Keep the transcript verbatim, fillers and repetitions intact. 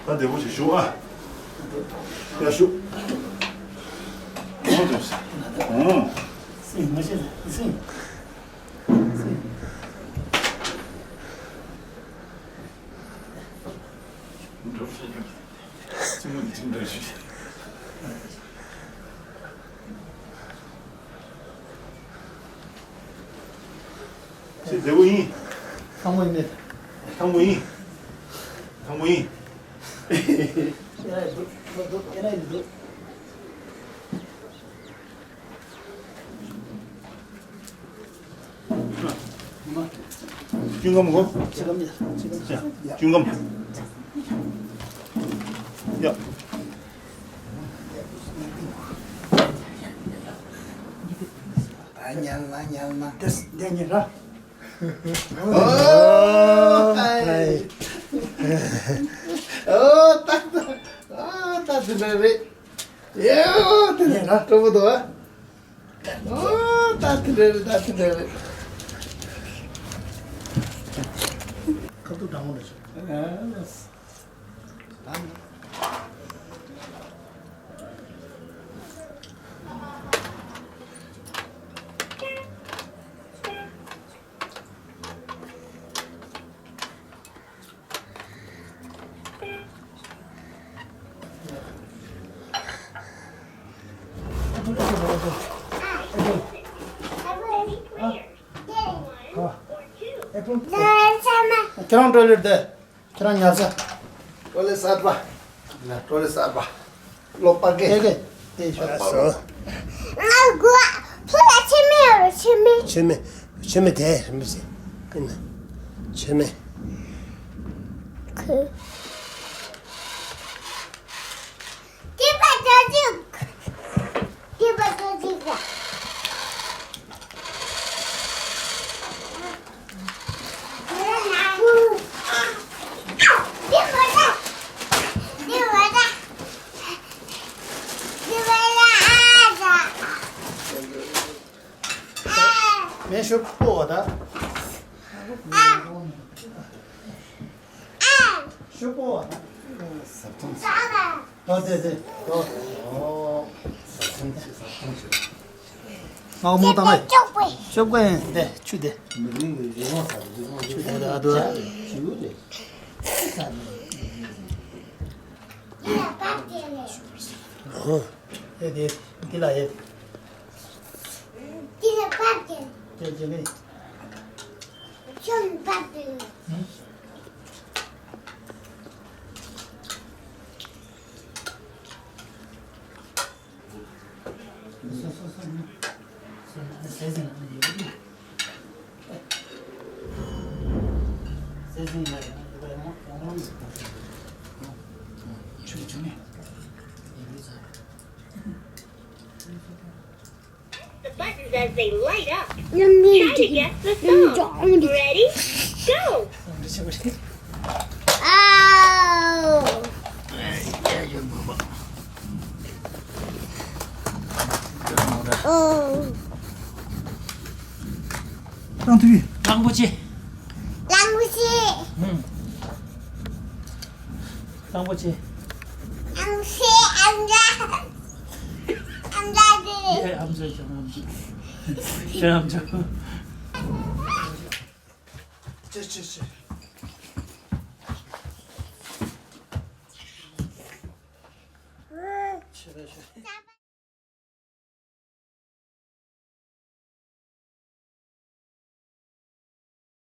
ད་བདེ་པོ་ཞིག་བཞུགས་ཨ། ཡར་བཞུགས། ཨོ་ཙམ་ཟེར། ཨོ། སེམས་མ་ཤེས་སེམས། སེམས། ཙི་མོ་འདི་ཅིག་འདྲ་ཞིག་ཅི་བདེ་པོ་ཡིན། ཐང་མོ་ཡིན་ནི། ཐང་མོ་ཡིན། ཐང་མོ་ཡིན། ཨེ་ན་ཡིན་འདུག་ཨེ་ན་ཡིན་འདུག་ཅུང་ཀམ་གོ། ཅུང་ཀམ་ཡ། ཅུང་ཀམ། ཡ། ཨ་ཉལ་ན་ཉལ་ན་དེ་འདི་ཉིད་ར། ཨོ་ཧའི། ཨོ་ཏག་ཏག་ཨོ་ཏག་ཏག་རེད། ཡེའོ་དེ་ཉིད་ར་སྤྲོ་པོ་འདུག་ཨ། ཨོ་ད་དེ་འདྲ་རེད། ད་དེ་འདྲ་རེད། ཁ་ཐུག་འདྲ་མོ་འདྲ་བྱུང་། ཨ། ད་ནི། ཁྱེད་རང་ཀྲོ་ལེ་བསྡད། ཁྱེད་རང་ཉལ་ས། ཀྲོ་ལེ་གསར་པ། ཀྲོ་ལེ་གསར་པ། ལོ་པ་ཀེ། ཀེ་ཀེ། དེ་ཤོད། ང་དགོས། ཕུ་ལ་ཕྱེ་མེད་ཡོད། ཕྱེ་མེད། ཕྱེ་མེད། ཕྱེ་མེད་དེ་རིམ་པ་ཞིག་ཡིན་ན། ཕྱེ་མེད། ཁུ། དེ་པ་ཏོ་ཅིག་དེ་པ་ཏོ་ཅིག་མེ་ཤོག་པོ་བ་ད། ཤོག་པོ་བ་ད། ཟབ་ཐང་ཆེ། ཨོ་དེ་དེ། ཨོ། ཟབ་ཐང་ཆེ། ཟབ་ཐང་ཆེ། ང་མོ་དང་ཨེ། ཤོག་པོ་ཨེ་དེ་ཆུ་དེ། མི་རིང་བའི་རི་བོ་ས་རི་བོ་ཆུ་དེ་ཨ་དོ། ཞིའུ་དེ། ཨོ། ཨེ་དེ། འདི་ལ་ཨེ། འདི་ལ་པར་དེ། དེ་དེ་ནི། ཁྱོད་པར་དེ། ཨང་། སོ་སོ་སོ་ནི། སོ་ནི་ཟས་ཟིན་ལ་ཡོད་གི། ཟས་ཟིན་ལ་ཡོད་པ་ཡང་ཡང་རང་ཡོད་པ། ཆུ་ཆུ་ནི། ཡིན་པའི་ཚོད། As they light up, try to guess the song. Ready? Go! Oh. Oh. རང་དུ་བི། གླང་པོ་ཆེ། གླང་པོ་ཆེ། ཧུམ། གླང་པོ་ཆེ། ཨམ་ཆི་ཨམ་ཅག་ཨམ་ཅག་དེ། ཨེ་ཨམ་ཅག་ཅང་ཨམ་ཅག་ཅང་ཨམ་ཅག་ཅི་ཅི་ཅི། ཆེ་ར་ཆེ།